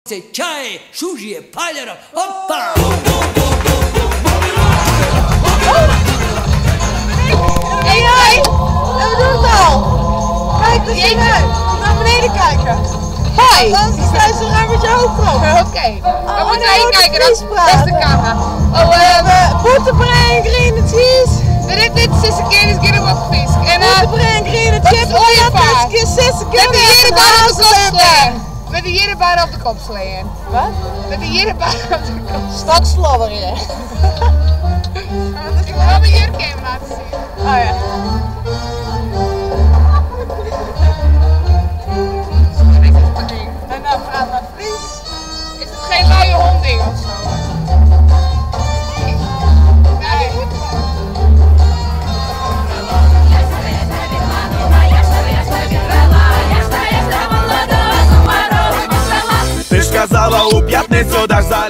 Чай, шужье, палера, hoppa! Hey, hoi! We doen het al! Kijk, dat is uit. Naar beneden kijken. Hoi! Dan sta je zo raar met je hoofd op. Oké, Oh, we moeten nee, heen we kijken, dat, moeten dat is de praten. camera. Oh, We hebben boterbrei, green cheese. dit, dit is een keer is keer op fiets. En Boterbrei, green dat is chips. ooievaar. Keer zes keer met de jierenbaar op de kop slaan. Met de jierenbaar op de kop slaan. Wat? Met de jierenbaar op de kop. Straks slobber je. Ik wil mijn jurk even laten zien. Oh ja. Wat is het voor ding? En dan praat maar Fries. Is het geen luie hond ding of zo? Nee. Nee, die moet wel. Ти ж казала у п'ятницю даш залі.